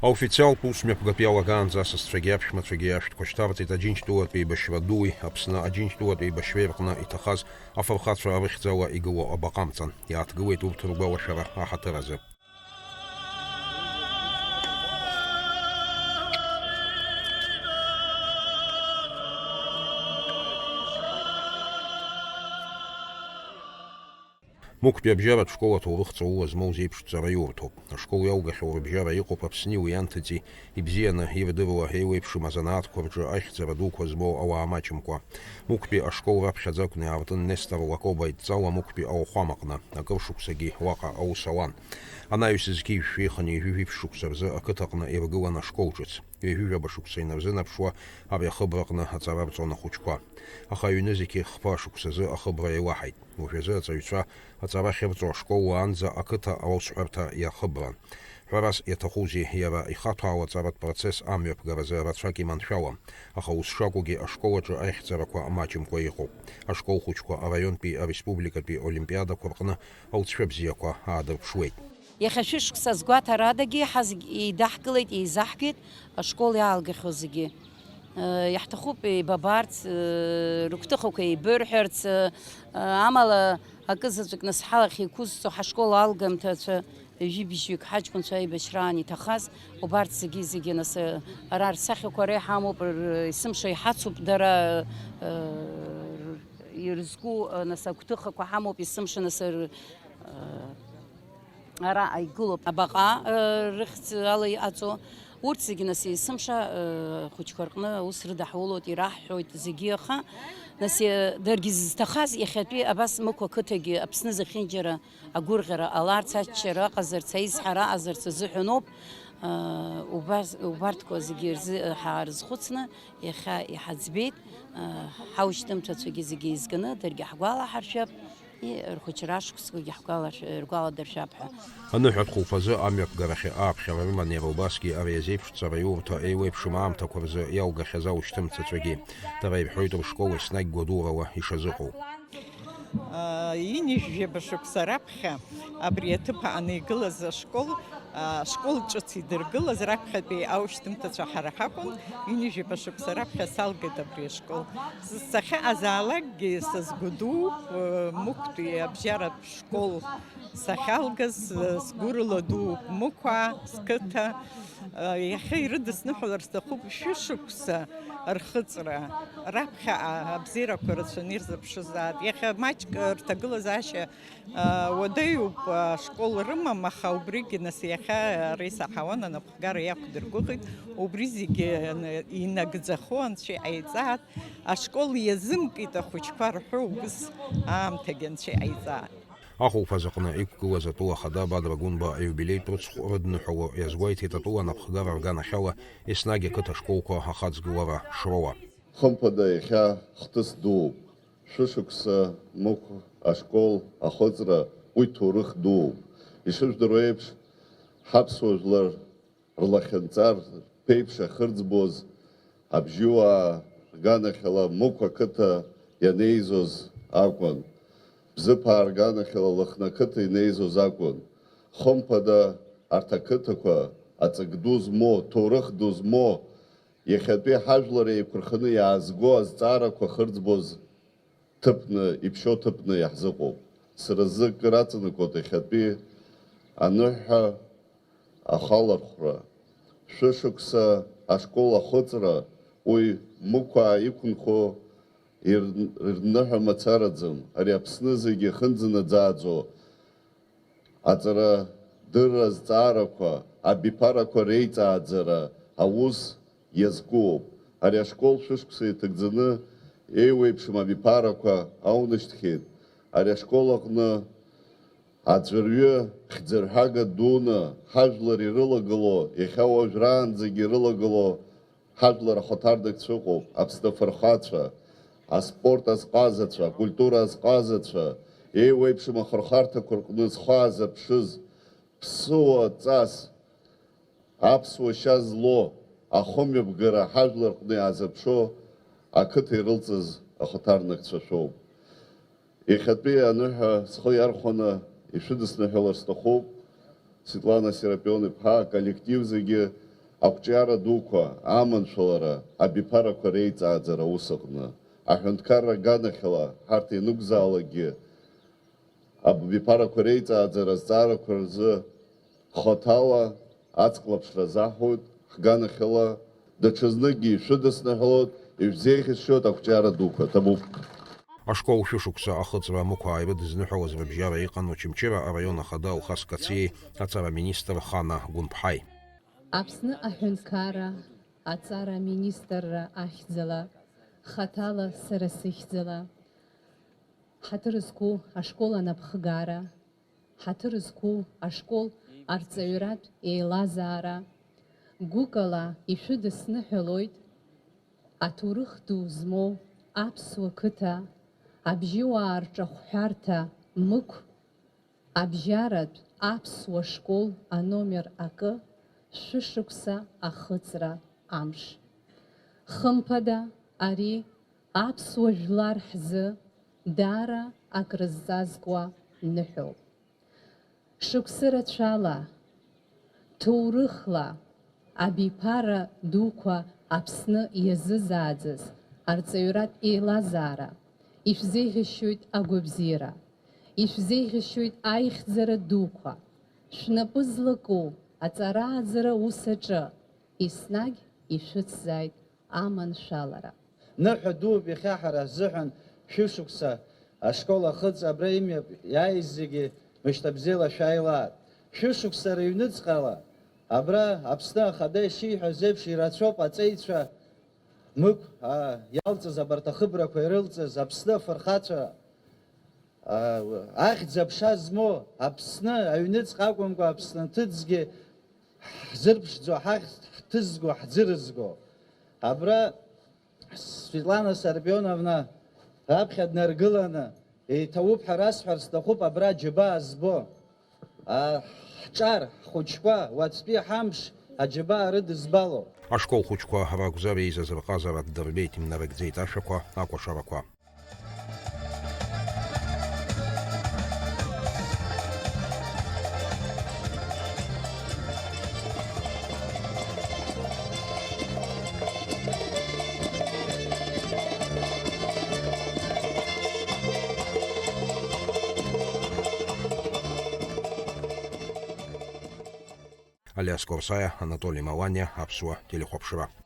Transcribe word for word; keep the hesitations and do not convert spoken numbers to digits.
Аофициалтә ус мҩаԥгатә иалагаанӡа асасцәагьы аԥшәмацәагьы ашәҭқәа шьҭарҵеит Аџьынџьтәылатә еибашьра дуи Аԥсны Аџьынџьтәылатә еибашьреи рҟны иҭахаз афырхацәа рыхьӡала игылоу абаҟа амҵан. Иааҭгылеит урҭ ргәалашәара аҳаҭыр азы. Мықәтәи абжьаратә школ аҭоурых ҵаула змоу зеиԥшҵәҟьа иурҭоуп. Ашкол иалгахьоу рыбжьара иҟоуп Аԥсни уи анҭыҵи ибзианы ирдыруа еиуеиԥшым азанааҭқәа рҿы ахьӡара дуқәа змоу ауаа маҷымкәа. Мықәтәи ашкол раԥхьаӡа акәны иаартын Нестор Лакоба идҵала Мықәтәи ауахәама аҟны. Акыр шықәсагьы уаҟа аус ауан. Анаҩс зқьи жәшәи хынҩажәи жәиԥшь шықәса рзы ақыҭаҟны иргылан ашкол ҿыц. Ҩажәижәаба шықәса инарзынаԥшуа ари ахыбраҟны аҵара рҵон ахәыҷқәа. Аха аҩны зегьы хԥа шықәсазы ахыбра еилаҳаит. Уажәазы аҵаҩцәа аҵара ахьырҵо ашкол уаанӡа ақыҭа аусҳәарҭа иахыбран. Ҳәарас иаҭахузеи, иара ихаҭәаау аҵаратә процесс амҩаԥгаразы рацәак иманшәалам, аха ус шакәугьы ашкол аҿы аихьӡарақәа маҷымкәа иҟоуп. Ашкол хәыҷқәа араионтәи ареспубликатәи олимпиадақәа рҟны алҵшәа бзиақәа аадырԥшуеит. Иахьа шәышықәса азгәаҭарадагьы ҳазегь еидаҳкылеит, еизаҳгеит ашкол иаалгахьоу зегьы. Э, иаҳҭахуп еибабарц, э, рыгәҭыхақәа еибырҳәарц, э, амала акы заҵәык нас ҳалахь еиқәызҵо ҳашкол алгамҭацәа ҩажәи бжьҩык ҳаҷкәынцәа аибашьраан иҭахаз, убарҭ зегьы, зегьы нас, э, ара рсахьақәа ара иҳамоуп, р-, есымша иҳацуп дара, э, р-, ирызку, э, нас агәҭыхақәа ҳамоуп, есымша нас р-, э, Араҟа игылоуп абаҟа, э, рыхьӡ ала иҟаҵо. Урҭ зегьы нас есымша, э, хәыҷқәа рҟны аус рыдаҳулоит, ираҳҳәоит зегьы, аха, нас, э, даргьы зызҭахаз иахьатәи абас Мықә ақыҭагьы Аԥсны зехьынџьара агәырӷьара ҟаларц, аччара ыҟазарц, аизҳара ыҟазарц азыҳәаноуп. Э, убас, убарҭқәа зегьы рзы, э, ҳаарызхәыцны, иахьа иҳаӡбеит, э, ҳаушьҭымҭацәагьы зегьы еизганы, даргьы ҳгәалаҳаршәап. И, рхәыҷра ашықәсқәагьы ҳгәалашә-, ргәаладыршәап ҳәа. Аныҳәатә хәылԥазы амҩаԥгарахьы ааԥхьара рыман иара убасгьы ари азеиԥш ҵараиурҭа еиуеиԥшым аамҭақәа рзы иалгахьаз аушьҭымҭацәагьы. Дара ирҳәоит рышкол еснагь гәадурала ишазыҟоу. Ҩынҩажәижәаба шықәса раԥхьа абри аҭыԥ ааны игылаз ашкол, ашкол ҿыц идыргылаз раԥхьатәи аушьҭымҭацәа ҳара ҳакәын. Ҩынҩажәижәаба шықәса раԥхьа салгеит абри ашкол. Сахьаҟазаалакгьы сазгәдууп, э, Мықәтәи абжьаратә школ сахьалгаз, э, сгәы рыладууп Мықәаа, сқыҭа. Э, иахьа ирыдысныҳәалар сҭахуп шәышықәса рхыҵра. Раԥхьаҟа абзиарақәа рацәаны ирзыԥшызаат. Иахьа маҷк рҭагылазаашьа, э, уадаҩуп, ашкол рымам, аха убригьы нас иахьа ара исаҳауан, анапхгара иақәдыргәыӷит. Убри зегьы инагӡахо Анцәа иҟаиҵаат. Ашкол иазымкит ахәыҷқәа рҳәо убыс аамҭагьы Анцәа иҟаиҵааит. Ахәылԥаз аҟны иқәгылаз атәыла ахада Бадра Гәынба аиубилеитә рыцхә рыдныҳәало иазгәеиҭеит атәыла анапхгара рганахьала еснагь ақыҭа школқәа ахаҵгылара шроуа. Хымԥада, иахьа хҭыс дууп. Шәышықәса Мықә ашкол ахыҵра уи ҭоурых дууп. Ишыжәдыруа еиԥш, ҳаԥсуа жәлар рлахьынҵа рԥеиԥш ахьырӡбоз абжьыуаа рганахьала Мықә ақыҭа ианеизоз акәын. Бзыԥаа рганахьала Лыхны ақыҭа инеизоз акәын. Хымԥада, арҭ ақыҭақәа аҵак ду змоу, ҭоурых ду змоу, иахьатәи ҳажәлар еиқәырханы иаазго азҵаарақәа ахьырӡбоз ҭыԥны, иԥшьоу ҭыԥны иаҳзыҟоуп. Сара сзы акыр аҵанакуеит иахьатәи аныҳәа ахалархәра. Шәышықәса ашкол ахыҵра, уи Мықәаа иқәынхо ир-, ирныҳәа мацараӡам. Ари Аԥсны зегьы ихынӡанаӡааӡо аҵарадырра азҵаарақәа, абиԥарақәа реиҵааӡара аус иазкуоуп. Ари ашкол шәышықәса иҭагӡаны еиуеиԥшым абиԥарақәа аунашьҭхьеит. Ари ашкол аҟны аӡәырҩы хьӡырҳәага дуны ҳажәлар ирылагылоу иахьа уажәраанӡагьы ирылагылоу ҳажәлар ахаҭарнакцәа ыҟоуп, Аԥсны афырхацәа, аспорт азҟазацәа, акультура азҟазацәа, еиуеиԥшым ахырхарҭақәа рҟны зхы аазырԥшыз, ԥсыуа ҵас, аԥсуа шьа злоу, ахымҩаԥгара ҳажәлар рҟны иаазырԥшуа ақыҭа ирылҵыз ахаҭарнакцәа шәоуп. Иахьатәи аныҳәа схы иархәаны ишәыдысныҳәалар сҭахуп, Светлана Серапион-иԥҳа, аколлектив зегьы, Ақәҿиара дуқәа, аманшәалара, абиԥарақәа реиҵааӡара аус аҟны, аҳәынҭқарра аганахьала ҳарҭ ианықәзаалакгьы, абиԥарақәа реиҵааӡара азҵаарақәа рзы хаҭала аҵклаԥшра азаҳуеит, ҳганахьала даҽазныкгьы ишәыдысныҳәалоит, ишәзеиӷьасшьоит ақәҿиара дуқәа, ҭабуп. Ашкол шәышықәса ахыҵра амықәаа ирыдызныҳәалаз рыбжьара иҟан Очамчыра араион ахада Алхас Кациеи аҵара аминистр Хана Гәынԥҳаи. Аԥсны аҳәынҭқарра аҵара аминистрра ахьӡала, хаҭала сара сыхьӡала, ҳаҭыр зқәу ашкол анапхгара, ҳаҭыр зқәу ашкол арҵаҩратә еилазаара, гәыкала ишәыдысныҳәалоит аҭоурых ду змоу аԥсуа қыҭа, абжьыуаа рҿахәҳәарҭа Мықә, абжьаратә аԥсуа школ аномер акы, шәышықәса ахыҵра амш. Хымԥада, ари аԥсуа жәлар ҳзы даара акрызҵазкуа ныҳәоуп. Шықәсы рацәала, ҭоурыхла, абиԥара дуқәа Аԥсны иазызааӡаз арҵаҩратә еилазаара, ишәзеиӷьасшьоит агәабзиара, ишәзеиӷьасшьоит аихьӡара дуқәа, шәнапы злаку аҵарааӡара ус аҿы, еснагь ишәыцзааит аманшәалара. Ныҳәа дууп иахьа ҳара ҳзыҳәан шәышықәса ашкол ахыҵ абра имҩап иааиз зегьы мышьҭабзиала шәааилааит. Шәышықәса рыҩныҵҟала абра Аԥсны Ахада ишиҳәаз еиԥш ирацәоуп аҵеицәа Мықә, а, иалҵыз абарҭ ахыбрақәа ирылҵыз Аԥсны афырхацәа, а, ахьӡ-аԥша змоу Аԥсны аҩныҵҟа акәымкәа Аԥсны анҭыҵгьы ҳзырԥшӡо, ҳахьӡ ҳҭызго, ҳӡырызго. Абра Светлана Сарпионовна раԥхьа днаргыланы, еиҭауп ҳәа расҳәар сҭахуп, абра аџьабаа збо, а, ҳҿар, ҳхәыҷқәа, уаҵәтәи ҳамш аџьабаа рыдызбало. Ашкол хәыҷқәа ракәзар, еизаз рҟазара дырбеит, имнарыгӡеит ашәақәа, акәашарақәа. Алиас Корсаиа, Анатоли Маланиа, Аԥсуа телехәаԥшра.